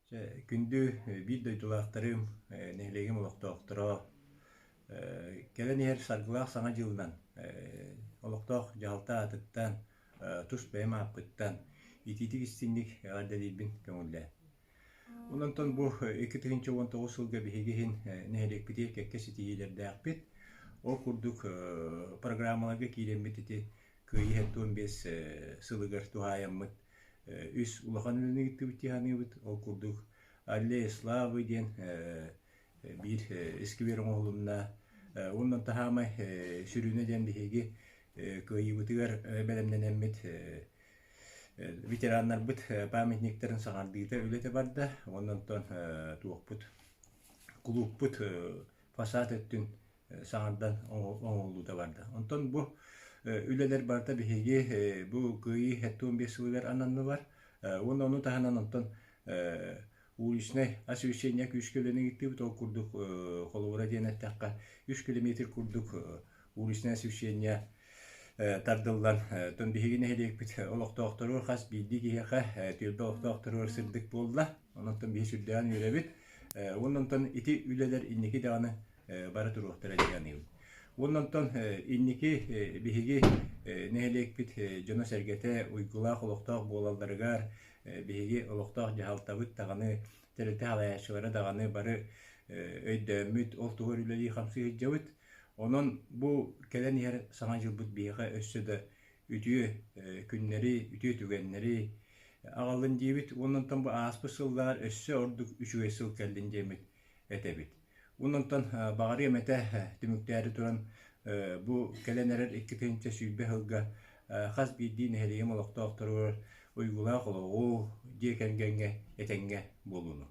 Чэ, күндү биир дойдулаахтарым, нэһилиэгим олохтоохторо, кэлэн иһэр саргылаах Саҥа дьылынан олохтоох дьаһалта аатыттан, тус бэйэм ааппыттан итиитик-истиҥник эҕэрдэлиирбин көҥүллээн. Онон бу 2019 сылга биһиги иһин нэһилиэкпитигэр кэккэ ситиһиилэрдээхпит. Ол курдук программаларга киирэммит ити Кыайыы 75 сылыгар туһаайаммыт үс улахан үлэни ыыттыбыт дии саныыбыт. Ол курдук Аллея Славы диэн биир искибиэр оҥоһулунна. Уонна таһаамай сүрүнэ диэн биһиги кыайыыбытыгар бэлэмнэнэммит ветераннарбыт памятниктарын саҥардыыта үлэтэ барда. Уонна онтон туохпут кулууппут фасад өттүн саҥардан оҥоһуллуута барда. Онтон бу үлэлэр барыта биһиги бу Кыайыы 75 сылыгар ананнылар. Уонна ону таһынан онтон уличнай освещение күүскэ үлэни ыыттыбыт. Ол курдук холобура диэн эттэххэ, 3 километр курдук уличное освещение тардыллан, оттон биһиги нэһилиэкпит олохтоохторугар хас биирдии киһиэхэ түөлбэ олохтоохторугар сырдык буолла. Онон биһи сүрдээҕин үөрэбит. Уонна онтон ити үлэлэр инники даҕаны бара туруохтара дии саныыбын. Уонна онтон инники биһиги нэһилиэкпит дьоно-сэргэтэ уйгулаах олохтоох буолалларыгар биһиги олохтоох дьаһалтабыт даҕаны, тэрилтэ салайааччылара даҕаны бары өйдөөммүт, ол туһугар үлэлии-хамсыы сылдьабыт. Онон бу кэлэн иһэр Саҥа дьылбыт биһиэхэ өссө да үтүө күннэри, үтүө түгэннэри аҕаллын диибит. Уонна онтон бу ааспыт сыллаар өссө ордук үчүгэй сыл кэллин диэммит этэбит. Уонна онтон баҕарыам этэ түмүктээри туран бу кэлэн эрэр 2020 сылга хас биирдии нэһилиэгим олохтоохторугар уйгулаах олоҕу, дьиэ кэргэҥҥэ этэҥҥэ буолууну.